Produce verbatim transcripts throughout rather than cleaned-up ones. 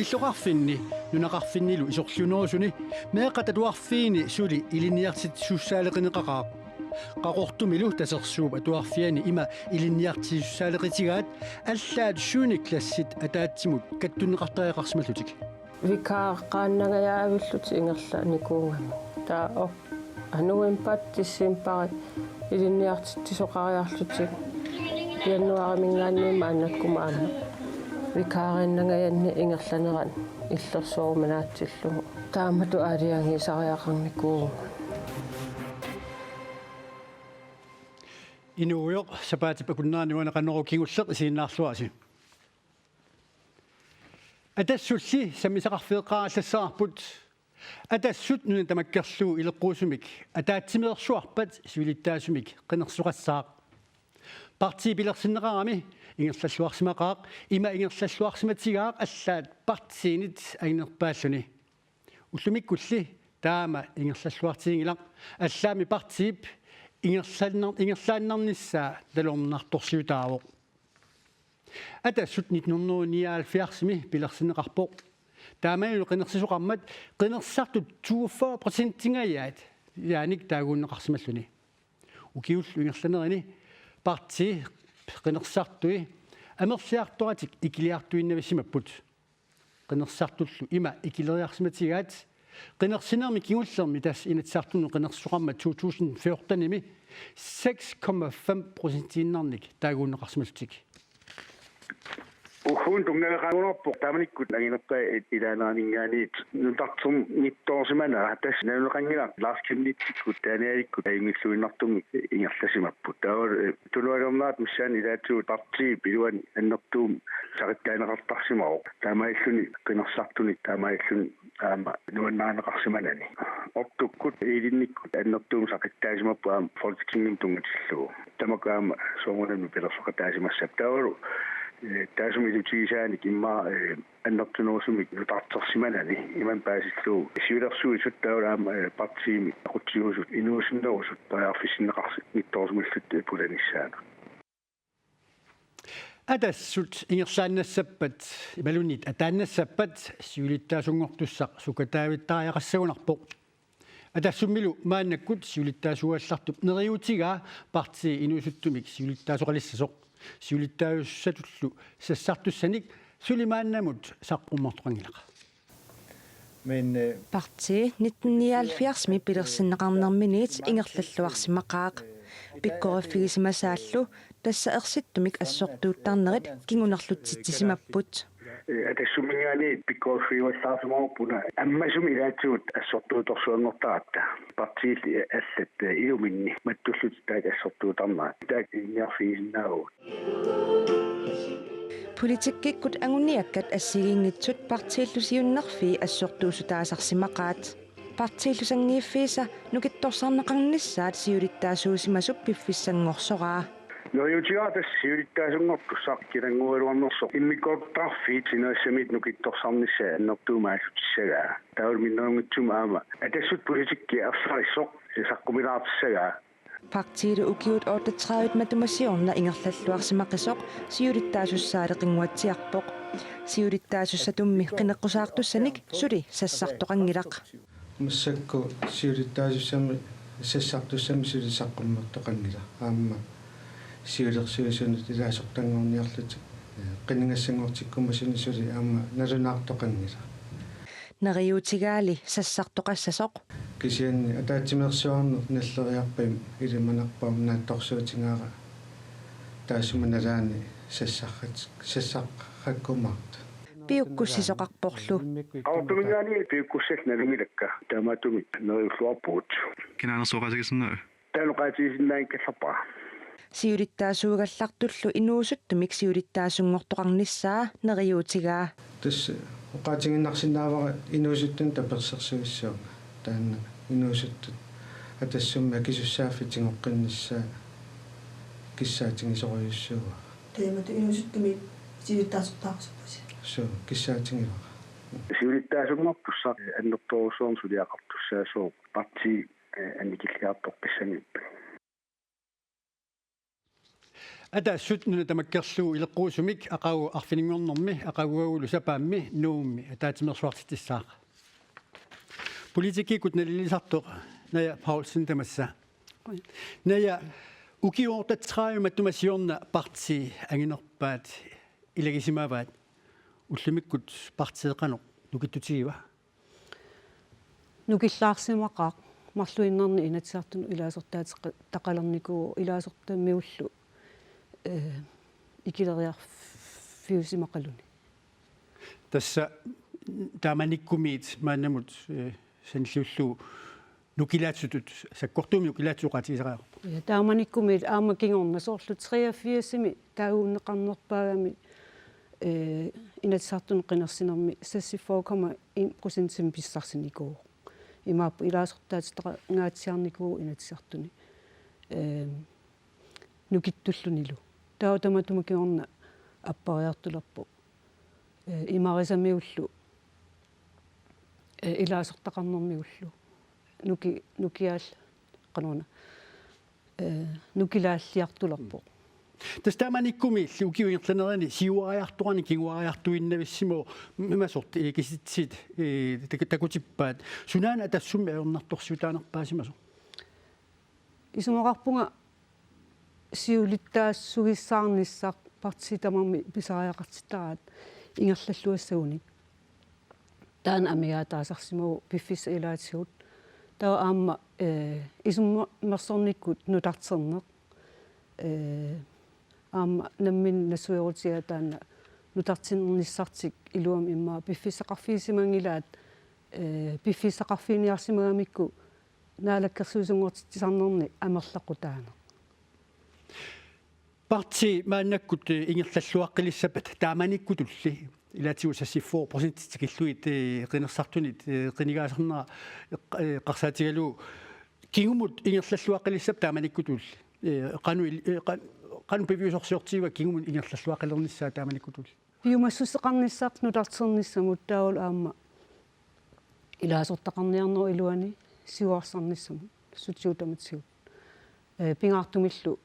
Illoqarfinni nunaqarfinnilu isorliunerusuni meeqqat atuarfiini suli ilinniartitsisussaaleqineqaqaaq. Qaqortumilu Tasersuup Atuarfiani ima ilinniartitsisussaaleqitigaat allaat syvende klassit ataatsimut kattunneqartariaqarsimallutik. Vikaareqqaannangajaavillutik ingerlanikuugamik. Taava anuimpat tissiimpari ilinniartitsisoqariarlutik januaarimiingaanniit maannakkut aamma vikaariinnangajanni ingerlanerat illersorumanaatsillugu. Taamatut aalajangiisariaqarnikuuvugut. Inuugujoq, sapaatip akunnerani uani Qanorooq kingulleq isiginnaarluarisi. Atassulli sammisaqarfeeqqaarallassavarput. Atassut nuna tamakkerlugu ileqquusumik ataatsimeersuarpat siulittaasumik qinersisoqassaaq. Partii pilersinneqarami ingerlalluarsimaqaaq, ima ingerlalluarsimatigaaq allaat partiinit annerpaalluni. Ullumikkulli taama ingerlalluartiginngilaq, allaammi partiip ingerlannar-, ingerlaannarnissaa nalornartorsiutaavoq. Atassut nitten hundrede nioghalvfjerdsimi pilersinneqarpoq. Taamanilu qinersisoqarmat qinersisartut toogfyrre procentingajaat ilaanik taaguunneqarsimalluni. Ukiullu ingerlanerini partii qinersisartui amerliartoratik ikiliartuinnavissimapput. Qinersisartullu ima ikileriarsimatigaat qinersinermi kingullermi, tassa Inatsisartunut qinersisoqarmat to tusind fjortenimi seks komma fem procentiinnarnik taaguunneqarsimallutik. Uhuun tunngavaqarumaarpoq taamanikkut anginerpaat ilaaneraninngaanniit nutarternittoorsimanera, tassa naluneqanngilaq Lars Chemnitzikkut Danielikkut ajunngilluinnartumik ingerlasimapput. Taava, eh, tunualernerat missaani ilaatigut partiip iluani annertuumik saqittaaneqartarsimavoq. Taamaalilluni qinersisartuni taamaalilluni aamma nuannarineqarsimanani. Ortukkut ilinnikkut annertuumik saqittaasimapput aamma Folketingimut tunngatillugu. Tamakku aamma soorunami pilersoqataasimassapput. Taavalu, eh, taassuma ilutigisaanik immaqa, eh, annertunerusumik nutartersimanani imannak paasillugu siulersuisut taavalu aamma, eh, partiimi aqutsiguusut inuusunnerusut periarfissinneqarsi-, nittoorsimallutik pulanissaannaq. Atassut ingerlaannassappat imaluunniit ataannassappat siulittaasunngortussaq sukataavittariaqassagunarpoq. Atassummilu maannakkut siulittaasuugallartup neriuutigaa partii inuusuttumik siulittaasoqalissasoq. Siulittaasussatullu sassartussanik suli maannamut saqqummertoqanngilaq. Men, eh, Partii nitten nioghalvfjerdsimi pilersinneqarnerminiit ingerlalluarsimaqaaq. Pikkoriffigisimasaallu tassa ersittumik assortuuttarnerit kingunerlutsitsisimapput. Eh, Atassumminngaanniit pikkoriffigivallaarsimavarput una ammasumik ilaatigut assortuutorsuanngortaratta. Partiilli allat, eh, iluminni mattullutik taakku assortuutarnerat. Taakku ilinniarfigisinnaavagut. Politikkikkut anguniakkat assigiinngitsut partiillu siunnerfii assortuussutaasarsimaqaat. Partiillu sanngiiffiisa nukittorsarneqarnissaat siulittaasuusimasup piffissanngorsoraa. Neriuutigaa tassa siulittaasunngortussaq kinaagaluarnersoq immikkoortortaqarfiit sinerissamiit nukittorsarnissaat annertuumik aassutissagaa. Taavalu minnerunngitsumik aamma Atassut politikki ersarissoq saqqumilaartissagaa. Partiilu ukiut otteogtredive matuma siorna ingerlalluarsimaqisoq siulittaasussaaleqinnguatsiarpoq. Siulittaasussatummi qineqqusaartussanik suli sassartoqanngilaq. Massakkut siulittaasussamik sassartussamik suli saqqummertoqanngilaq. Aamma siulersuisunut ilaasortanngorniarlutik, eh, qinigassanngortikkumasunut suli aamma nalunaartoqanngilaq. Neriuutigaali sassartoqassasoq. Kisianni ataatsimeersuarneq nalleriarpat ilimanarpoq aamma naatsorsuutigaara taassuma nalaani sassarrat-, sassarrakkumaartoq. Piukkussisoqarporlu. Qaqortuminngaanniit piukkussallu nalunngilarput, taamaattumik neriulluarpugut. Kinaanersoqatigisinnaava? Taanna oqaatigisinnaanngikkallarpara. Siulittaasuugallartullu inuusuttumik siulittaasunngortoqarnissaa neriuutigaa. Tassa oqaatigiinnarsinnaavara inuusuttunut tapersersuissuunga. Taanna inuusuttut Atassummi akisussaaffik tigoqqinnissaa kissaatigisorujussuuara. Taamaattumik inuusuttumik siulittaasortaarusuppasi. Suu, kissaatigivara. Siulittaasunngortussaq annertoorujussuarmik suliaqartussaassaaq partii, eh, annikilliartoqqissanngippat. Ataassut nuna tamakkerlugu ileqquusumik aqagu arfininngornermi, aqaguagulu sapaammi Nuummi ataatsimeersuartitsissaaq. Politikkikkut nalilisartoq Naja Paulsen tamassa. Naja, ukioq otteogtredive matuma siorna partii anginerpaat ilagisimavaat, ullumikkut partii qanoq nukittutigiva? Nukillaarsimaqaaq, marluinnarni Inatsisartunut ilaasortaateqalernikuuvoq, ilaasortammiullu, eh, ikileriarfiusimaqaluni. Tassa taamanikkumiit maannamut, eh, sanilliullugu nukilaatsutut, sakkortuumik nukilaatsutut oqaatigisariaqarpoq. Ja, taamanikkumiit aamma kingorna soorlu treogfirsimi taaguunneqarnerpaagami, eh, Inatsisartunut qinersinermi seksogfyrre komma en procentimik pissarsinikuuvoq. Imaappoq ilaasortaatitaqangaatsiarnikuuvoq Inatsisartuni, eh, nukittullunilu. Taava tamatuma kingorna appariartulerpoq, eh, imarisamiullu, eh, ilaasortaqarnermigullu. Nuki-, nukiaal-, qanoruna, eh, nukilaalliartulerpoq. Tassa taamanikkumiilli ukiup ingerlanerani siuariartorani kinguariartuinnavissimavoq, imasoq, eh, kisitsit, eh, tak-, takutippaat. Sunaana Atassummi ajornartorsiutaanerpaasimasoq? Isumaqarpunga siulittaassugissaarnissaq, partiit tamarmik pisariaqartittaraat ingerlalluassagunik. Taanna amigaataasarsimavoq piffissap ilaatigut. Taava aamma, eh, isummersornikkut nutarterneq. Eh, aamma nammineq nassuerutigaat taanna nutarternissartik iluamik immaqa piffissaqarfigisimanngilaat, eh, piffissaqarfiginiarsimagamikku naalakkersuisunngortitsisarnerni amerlaqutaaneq. Partii maannakkut, eh, ingerlalluaqqilissappat taamanikkutulli, ilaatigut seksogfyrre procent tikillugit, eh, qinersisartunit, eh, qinigaasarnera, eh, eqqarsaatigalugu, kingumut ingerlalluaqqilissappat taamanikkutulli, eh, qanoq il-, eh, qan-, qanoq piviusorsiortigiva kingumut ingerlalluaqqilernissaa taamanikkutulli? Piumassuseqarnissaq nutarternissamut taavalu aamma ilaasortaqarniarnerup iluani siuarsarnissamut, sutsiutamatigut. Eh, pingaartumillu,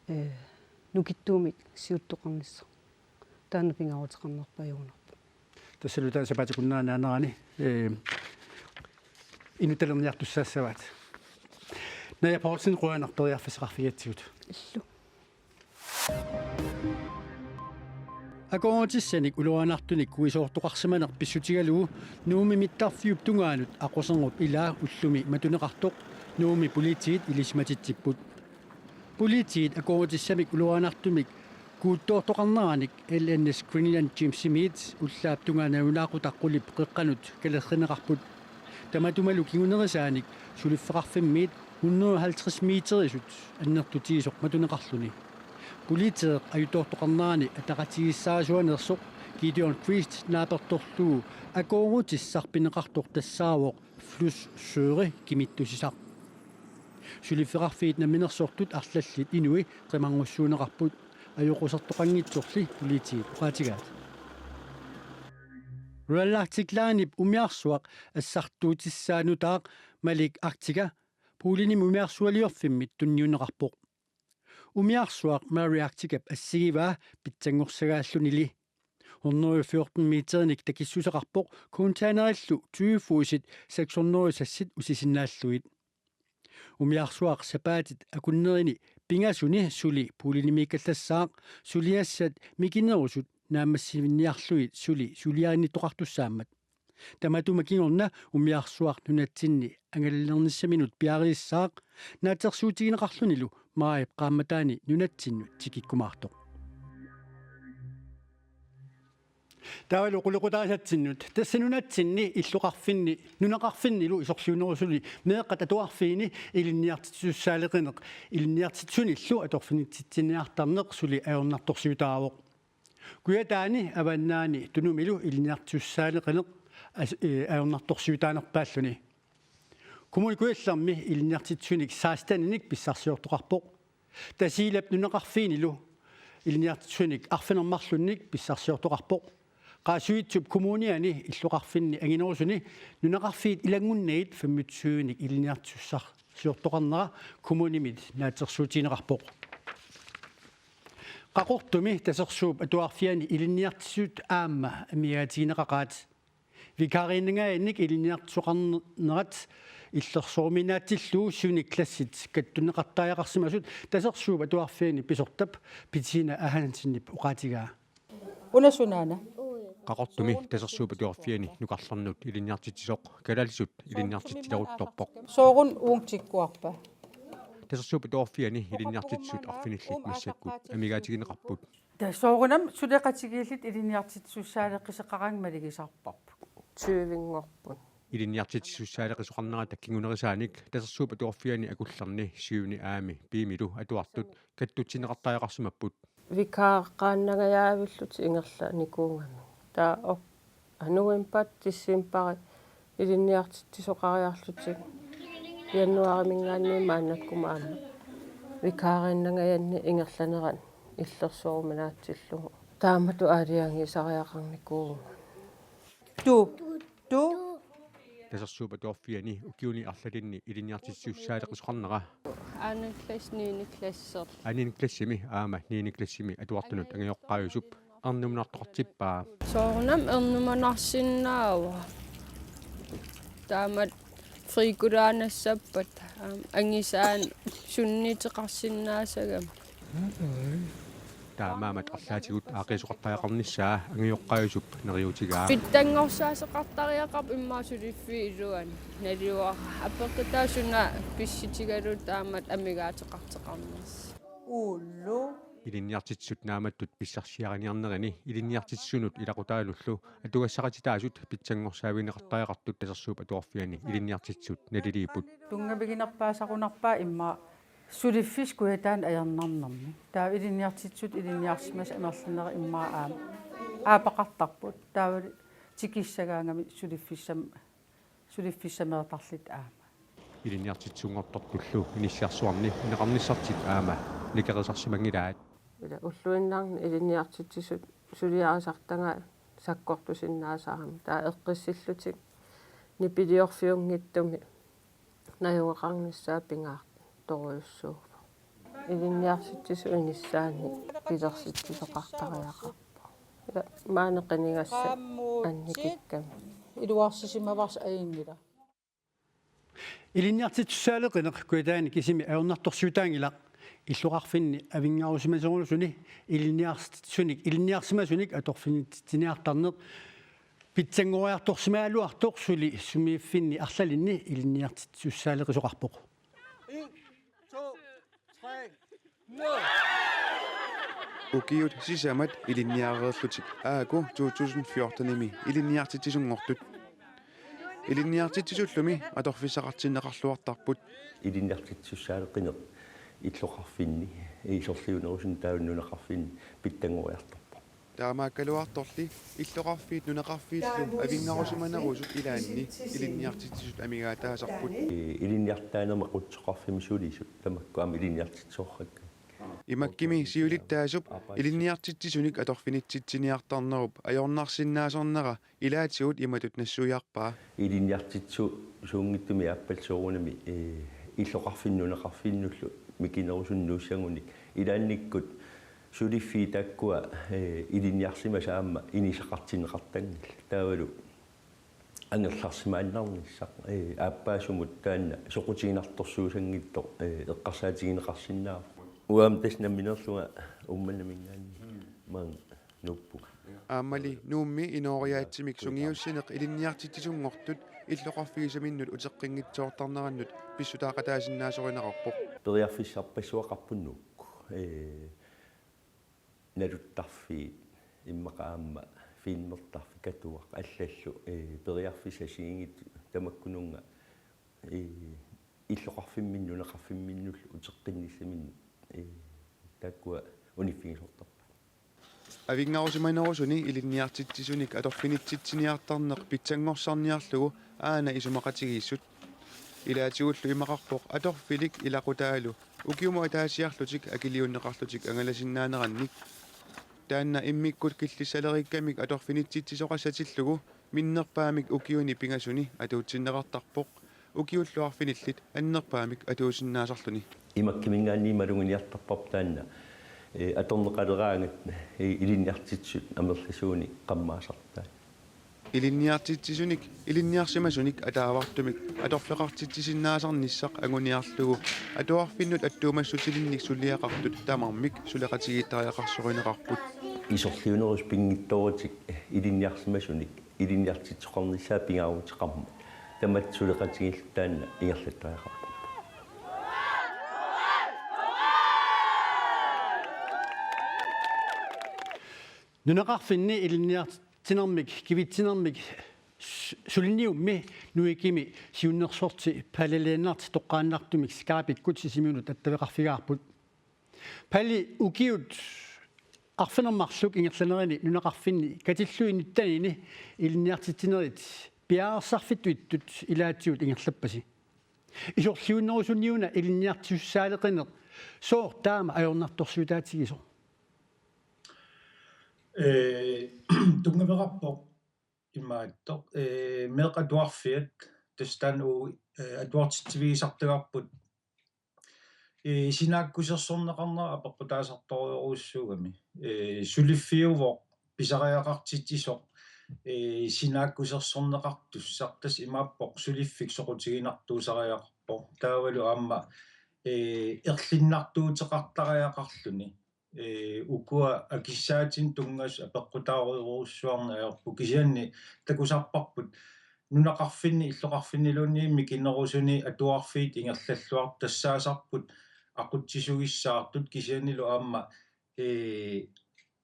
eh, nukittuumik siuttoqarnissaq. Taanna pingaaruteqarnerpaajugunarpoq. Tassalu taanna sapaatip akunnera naanerani, eh, inuttalerniartussaassavaat. Naja Poulsen, qujanaq periarfissaqarfigigatsigut. Illu. Akuerutissanik ulorianartunik kuisoortoqarsimaneq pissutigalugu Nuummi mittarfiup tungaanut Aqqusernup ilaa ullumi matuneqartoq Nuummi politiit ilisimatitsipput. Politiit akuerutissamik ulorianartumik kuuttoortoqarneranik L N S Greenland Jim Smith ullaap tungaa nalunaaqutaq qulip qeqqanut kalerrineqarput. Tamatumalu kingunerisaanik suliffeqarfimmiit hundrede og halvtreds meterisut annertutigisoq matuneqarluni. Politiit ajutoortoqarnerani ataqatigiissaarisuaneersoq Gideon Christ naapertorlugu akuerutissaq pineqartoq tassaavoq Flysch Søri kimittusisaq. Suliffeqarfiit namminersortut arlallit inui qimarngussuuneqarput, ajoqusertoqanngitsorli politiit oqaatigaat. Royal Arctic Linep umiarsuaq assartuutissaa nutaaq Malik Arctica Polenimi umiarsualiorfimmit tunniunneqarpoq. Umiarsuaq Mary Arcticap assigivaa pitsanngorsagaallunili. Hundrede fjorten meterinik takissuseqarpoq containerillu tyve fodsit seks hundrede sassit usisinnaallugit. Umiarsuaq sapaatit akunnerini pingasuni suli Polenimiikkallassaaq, suliassat mikinerusut naammassivinniarlugit suli suliarinnittoqartussaammat. Tamatuma kingorna umiarsuaq nunatsinni angallalernissaminut piareersaaq, naatsorsuutigineqarlunilu maajip qaammataani nunatsinnut tikikkumaartoq. Taavalu qulequtarisaatsinnut. Tassa nunatsinni illoqarfinni, nunaqarfinnilu isorliunerusuni meeqqat atuarfiini ilinniartitsisussaaleqineq, ilinniartitsisunillu atorfinitsitsiniartarneq suli ajornartorsiutaavoq. Kujataani, Avannaani Tunumilu ilinniartitsisussaaleqineq as-, eh, ajornartorsiutaanerpaalluni. Kommune Kujallermi ilinniartitsisunik seksteninik pissarsiortoqarpoq. Tasiilap nunaqarfiinilu ilinniartitsisunik arfineq-marlunnik pissarsiortoqarpoq. Qaasuitsup Kommuniani illoqarfinni anginerusuni nunaqarfiit ilanngunnagit femogtyvenik ilinniartitsisussarsiortoqarnera kommunimit naatsorsuutigineqarpoq. Qaqortumi Tasersuup Atuarfiani ilinniartitsisut aamma amigaatigineqaqaat. Vikariinnangajannik ilinniartitsisoqarnerat illersoruminaatsillugu syvende klassit kattunneqartariaqarsimasut Tasersuup Atuarfiani pisortap Bettina Hansenip oqaatigaa. Una sunaana. Qaqortumi Tasersuup Atuarfiani nukarlernut ilinniartitsisoq kalaallisut ilinniartitsileruttorpoq. Sooruna uunga tikkuarpa? Tasersuup Atuarfiani ilinniartitsisut arfinillit massakkut amigaatigineqarput. Tassa soorunami suleqatigiilluta ilinniartitsisussaaleqisoqaraangat malugisarparput. Tyvenngorput. Ilinniartitsisussaaleqisoqarnerata kingunerisaanik Tasersuup Atuarfiani akullerni syvende A-mi B-milu atuartut kattutsinneqartariaqarsimapput. Vikaareqqaannangajaavillutik ingerlanikuugamik. Taava november, december ilinniartitsisoqariarlutik, januaarimiingaanniit maannakkut aamma vikaariinnangajannik ingerlanerat illersoruminaatsillugu. Taamatut aalajangiisariaqarnikuuvugut. Tu, tu. Tasersuup Atuarfiani ukiuni arlalinni ilinniartitsisussaaleqisoqarnera. Anden klasse, niende klasserli. Anden klassimi aamma niende klassimi atuartunut angajoqqaajusup ernumanartoqartippaa. Soorunami ernumanarsinnaavoq. Taamatut frikulaannassappat, aam, angisaanut sunniuteqarsinnaasagami. Taamaammat arlaatigut aaqqiisoqartariaqarnissaa angajoqqaajusup neriuutigaa. Pitsanngorsaasoqartariaqarpoq immaqa suliffiup iluani. Naluara apeqqutaa suna pissutigalugu taamatut amigaateqartoqarnersoq. Ullu. Ilinniartitsisut naammattut pissarsiariniarnerini ilinniartitsisunut ilaqutaalullu atugassaqatitaasut pitsanngorsaavigineqartariaqartut Tasersuup Atuarfiani ilinniartitsisut naliliipput. Tunngaviginerpaasarunarpaa immaqa suliffissaq kujataani ajornarnermi. Taava ilinniartitsisut ilinniarsimasut amerlanerit immaqa aamma aapaqartarput. Taava tikissagaangami suliffissam-, suliffissameertarlutik aamma. Ilinniartitsisunngortortullu inissiarsuarni ineqarnissartik aamma nikerisarsimanngilaat. Ila ulluinnarni ilinniartitsisut suliarisartagaat sakkortusinnaasarami. Taava eqqissillutik nipiliorfiunngitsumik najugaqarnissaa pingaartorujussuuvoq. Ilinniartitsisut inissaannik pilersitsisoqartariaqarpoq. Ila maani qinigassat annikikkami. Iluarsisimavarsi ajunngilaq. Ilinniartitsisussaaleqineq kujataani kisimi ajornartorsiutaanngilaq. Illoqarfinni avinngarusimanerusuni ilinniartitsisunik ilinniarsimasunik atorfinitsitsiniartarneq pitsanngoriartorsimagaluartoq suli sumiiffinni arlalinni ilinniartitsisussaaleqisoqarpoq. En, to, tre, nu! Ukiut sisamat ilinniareerlutik A K to tusind fjortenimi ilinniartitsisunngortut. Ilinniartitsisullumi atorfissaqartinneqarluartarput. Ilinniartitsisussaaleqineq illoqarfinni, isorliunerusuni taava nunaqarfinni pitsanngoriartorpoq. Taamaakkaluartorli illoqarfiit nunaqarfiillu avinngarusimanerusut ilaanni ilinniartitsisut amigaataasarput. Ilinniartitaanermi qutsoqarfimmi sulisut tamakku aamma ilinniartitsisoqakkit. Imakkimi siulittaasup ilinniartitsisunik atorfinitsitsiniartarnerup ajornarsinnaasarnera ilaatigut imatut nassuiarpaa. Ilinniartitsisuunngitsumi aappallu soorunami, ee, illoqarfinnut nunaqarfinnullu mikinerusunik nuussagunik ilaannikkut suliffiit taakkua, ee, ilinniarsimasut aamma inisaqartinneqartanngillat. Taavalu angerlarsimaannarnissaq, ee, aappaasumut taanna soqutiginartorsuusanngitsoq, ee, eqqarsaatigineqarsinnaavoq. Uanga tassa nammineerlunga Uummannamiingaanniit maanga nuuppunga. Aammali Nuummi inooriaatsimik sungiussineq ilinniartitsisunngortut illoqarfiusaminnut uteqqinngitsoortarnerannut pissutaaqataasinnaasorinarpoq. Periarfissarpassuaqarpoq Nuuk. Ee, naluttarfiit, immaqa aamma filmertarfik, katuaq allallu, ee, periarfissat assigiinngitsut tamakkununnga, ee, illoqarfimminnut nunaqarfimminnullu uteqqinnissaminnut, ee, taakkua uniffigisortarpaat. Avinngarusimanerusuni ilinniartitsisunik atorfinitsitsiniartarneq pitsanngorsarniarlugu aana isumaqatigiissut. Ilaatigullu imaqarpoq atorfilik ilaqutaalu ukiumut ataasiarlutik akiliunneqarlutik angalasinnaanerannik. Taanna immikkut killissalereeramik atorfinitsitsisoqassatillugu minnerpaamik ukiuni pingasuni atuutsinneqartarpoq, ukiullu arfinillit annerpaamik atuusinnaasarluni. Imakkimiingaanniit maluginiartarparput taanna Ee, atorneqaleraangat, ee, ilinniartitsisut amerlasuunik qammaasartai. Ilinniartitsisunik, ilinniarsimasunik ataavartumik atorfeqartitsisinnaasarnissaq anguniarlugu atuarfinnut attuumassutilinnik suliaqartut tamarmik suleqatigiittariaqarsorineqarput. Isorliunerusut pinngitsoorutik ilinniarsimasunik ilinniartitsisoqarnissaa pingaaruteqarmat tamatta suleqatigiilluta taanna ingerlattariaqarparput. Nunaqarfinni ilinniartitsinermik, kivitsinermik s-, suliniummi Nuukimi siunnersorti Palle Lennert toqqaannartumik Skype-ikkut Sisimiunut attaveqarfigaarput. Palle, ukiut arfineq-marluk ingerlanerini nunaqarfinni katillugit nittenini ilinniartitsinerit piareersarfittut ittut ilaatigut ingerlappasi. Isorliunerusuniuna ilinniartisussaaleqineq sooq taama ajornartorsiutaatigisoq? Ee, tunngaveqarpoq imaattoq, ee, meeqqat atuarfiat tassa taanna uagut, ee, atuartitsivigisartagarput, ee, sinaakkusersorneqarnera apeqqutaasartorujorujussuugami. Ee, suliffiuvoq pisariaqartitsisoq, ee, sinaakkusersorneqartussaq, tassa imaappoq suliffik soqutiginartuusariaqarpoq. Taavalu aamma, ee, erlinnartuuteqartariaqarluni. Ee, ukua akissaatinik tunngasut apeqqutaarujorujussuarneq ajorput, kisianni takusarparput nunaqarfinni illoqarfinniluunniit mikinerusuni atuarfiit ingerlalluartut, tassaasarput aqutsisugissaartut kisiannilu aamma, ee,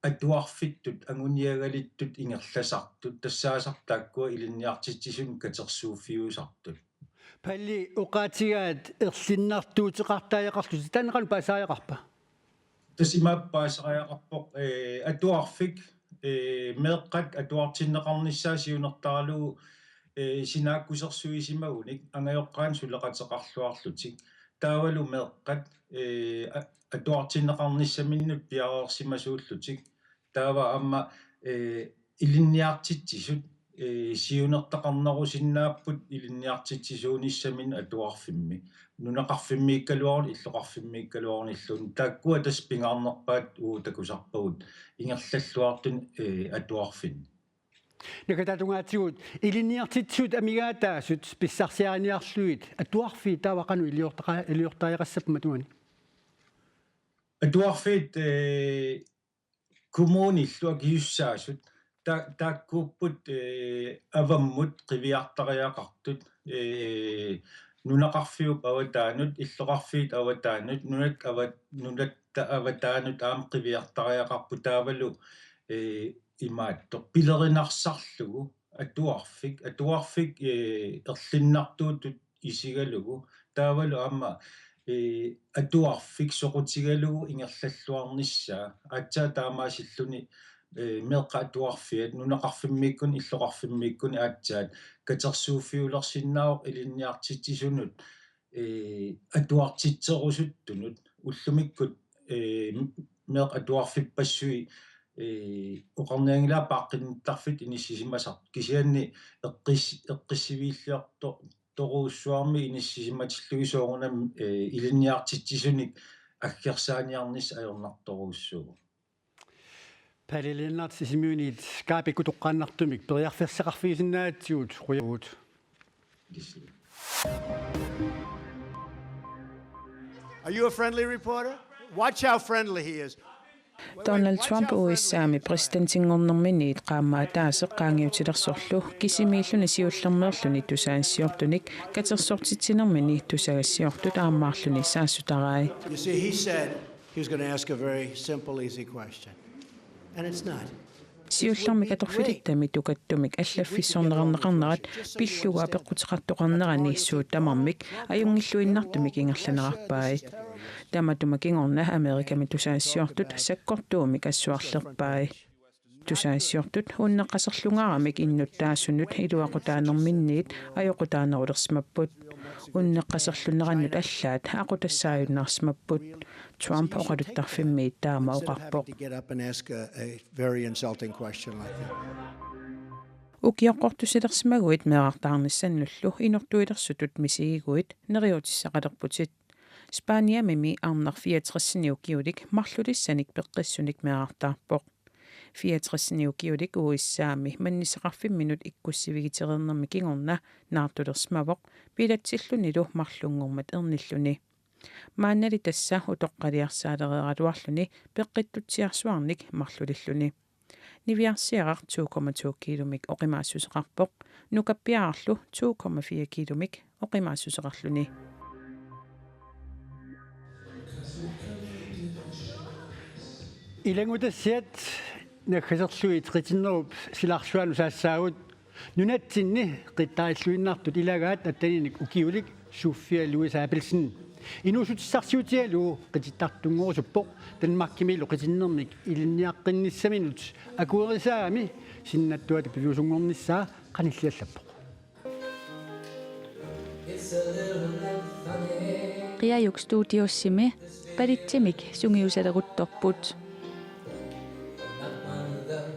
atuarfittut anguniagalittut ingerlasartut, tassaasarput taakkua ilinniartitsisut katersuuffiusartut. Palle, oqaatigaat erlinnartuuteqartariaqarlusi, taanna qanoq paasisariaqarpa? Tassa imaappoq paasisariaqarpoq, ee, atuarfik, ee, meeqqat atuartinneqarnissaat siunertaralugu, ee, sinaakkusersuisimagunik angajoqqaanut suleqateqarluarlutik. Taavalu meeqqat, ee, a-, atuartinneqarnissaminnut piareersimasuullutik. Taava aamma, ee, ilinniartitsisut, ee, siunertaqarnerusinnaapput ilinniartitsisuunissaminnut atuarfimmi. Nunaqarfimmiikkaluaruni, illoqarfimmiikkaluarunilluunniit. Taakkua tassa pingaarnerpaat uagut takusarpagut ingerlalluartuni, ee, atuarfinni. Nakataa tungaatigut ilinniartitsisut amigaataasut pissarsiariniarlugit atuarfiit taava qanoq iliortaqa-, iliortariaqassappat matunganik? Atuarfiit, ee, kommunillu akisussaasut ta-, taakkuupput, ee, avammut qiviartariaqartut, ee, nunaqarfiup avataanut, illoqarfiit avataanut, nunat avat-, nunatta avataanut aamma qiviartariaqarput taavalu, ee, imaattoq pilerinarsaarlugu atuarfik, atuarfik, ee, erlinnartuutut isigalugu. Taavalu aamma, ee, atuarfik soqutigalugu ingerlalluarnissaa. Aatsaat taamaasilluni, ee, meeqqat atuarfiat nunaqarfimmiikkunni, illoqarfimmiikkunni aatsaat katersuuffiulersinnaavoq ilinniartitsisunut, ee, atuartitserusuttunut. Ullumikkut, ee, meeqqat atuarfippassui, ee, oqarnianngilara paaqqinnittarfittut inissisimasartut. Kisianni eqqis-, eqqissiviilliorto-, torujussuarmik inissisimatillugit soorunami, ee, ilinniartitsisunik aggersaaniarnissaq ajornartorujussuuvoq. Palle Lennert Sisimiunit Skype-ikkut toqqaannartumik periarfissaqarfigisinnaagatsigit qujavugut. Are you a friendly reporter? Watch how friendly he is. Donald Trump U S A-mi præsidentinngornerminiit qaammat ataaseq qaangiutilersorlu kisimiilluni siullermeerluni tusagassiortunik katersortitsinermini tusagassiortut aammaarluni saassutarai. You see, he said he was gonna ask a very simple, easy question. And it's not. Siullermik atorfilittami tukattumik allaffissorneqarneqarnerat pillugu apeqquteqartoqarnerani suut tamarmik ajunngilluinnartumik ingerlanerarpai. Tamatuma kingorna Amerikami tusagassiortut sakkortuumik assuarlerpai. Tusagassiortut unneqqaserlungaaramik innuttaasunut iluaqutaanerminniit ajoqutaanerulersimapput. Unneqqaserlunnerannut allaat aqutassaajunnaarsimapput. Trump oqaluttarfimmi taama oqarpoq. To get up and ask a, a very insulting question like that. Ukioqqortussilersimaguit meerartaarnissannullu inortuilersutut misigiguit neriuutissaqalerputit. Spaniamimi arnaq fireogtresinik ukiulik marlulissanik peqqissunik meerartaarpoq. Fireogtresinik ukiulik U S A-mi mannissaqarfimminut ikkussivigitereernermi kingorna naartulersimavoq, bilatsillunilu marlunngormat ernilluni. Maannali tassa utoqqaliarsaalereeraluarluni peqqittutsiarsuarnik marlulilluni. Niviarsiaraq to komma to kilomik oqimaassuseqarpoq, nukappiararlu to komma fire kilomik oqimaassuseqarluni. Ilanngutassiat naggaserlugit qitinnerup silarsuanut saassaagut. Nunatsinni qittarilluinnartut ilagaat atteninik ukiulik Sofia Louise Abelsen. Inuussutissarsiutigalugu qitittartunngorusuppoq, Danmarkimilu qitinnermik ilinniaqqinnissaminut akuerisaagami sinnattuata piviusunngornissaa qanilliallappoq. Qiajuk Studiosimi palitsimik sungiusaleruttorput.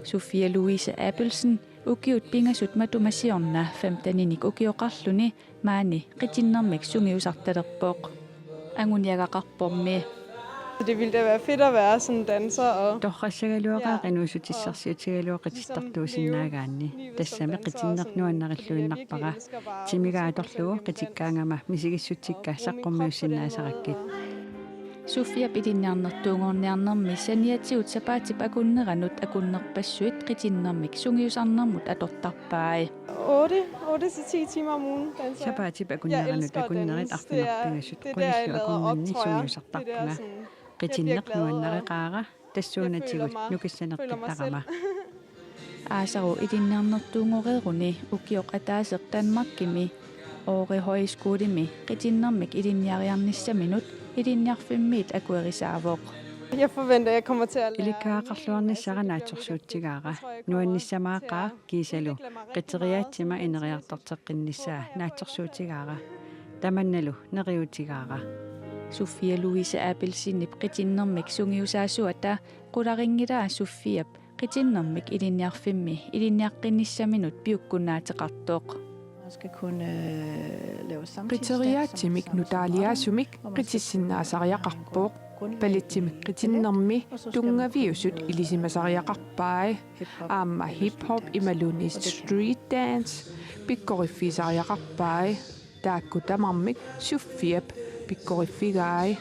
Sofia Louise Abelsen ukiut pingasut matuma siorna femteninik ukioqarluni maani qitinnermik sungiusartalerpoq. Anguniagaqarpormi. Det ville da være fedt at være sådan en danser og Torrassagaluaqaaq inuussutissarsiutigalugu qitittartuusinnaagaanni. Tassami qitinneq nuannarilluinnarpara. Timiga atorlugu qitikkaangama misigissutsikka saqqummiussinnaasarakkit. Sofiap ilinniarnertuunngorniarnermi saniatigut sapaatip akunneranut akunnerpassuit qitinnermik sungiusarnermut atortarpai. Otte, otte til ti timer om ugen danser jeg. Sapaatip akunneranut akunnerit arfineq-pingasut qunillu akornanni sungiusartarpunga. Qitinneq nuannareqaara, tassuunatigut nukissaneqqittarama. Aasaru ilinniarnertuunngoreeruni ukioq ataaseq Danmarkimi Aarhus Højskolemi qitinnermik ilinniariarnissaminut ilinniarfimmiit akuerisaavoq. Jeg forventer, jeg kommer til at lære. Ilikkagaqarluarnissara naatsorsuutigaara. Nuannissamaaqaaq kiisalu qiteriaatsima ineriartorteqqinnissaa naatsorsuutigaara. Tamannalu neriuutigaara. Sofia Louise Abelsenip qitinnermik sungiusaasuata qularinngilaa Sofiap qitinnermik ilinniarfimmi ilinniaqqinnissaminut piukkunnaateqartoq. Qiteriaatsimik nutaaliaasumik qitissinnaasariaqarpoq. Palitsimik qitinnermi tunngaviusut ilisimasariaqarpai. Aamma hip-hop imaluunniit street dance pikkoriffigisariaqarpai. Taakku tamarmik Sofiap pikkoriffigai.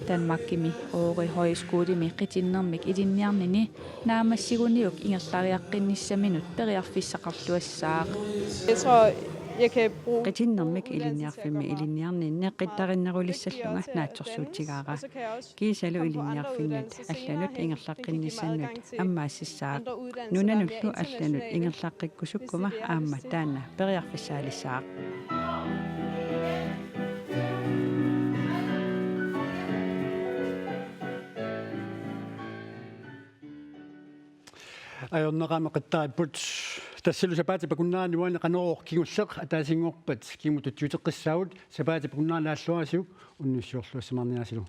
Danmarkimi Aarhus Højskolemi qitinnermik ilinniarnini naammassiguniuk ingerlariaqqinnissaminut periarfissaqarluassaaq. Jeg tror, jeg kan bruge... Qitinnermik ilinniarfimmi ilinniarninni qittarinnerulissallunga naatsorsuutigaara. Kiisalu ilinniarfinnut allanut ingerlaqqinnissannut ammaassissaaq. Nunanullu allanut ingerlaqqikkusukkuma aamma taanna periarfissaalissaaq. Ajornaqaaq qittaripput. Tassalu sapaatip akunnerani uani Qanorooq kingulleq ataasinngorpat kingumut tutsiuteqqissaagut. Sapaatip akunnera naalluarisiuk unnussiorluassimaarniarisilu.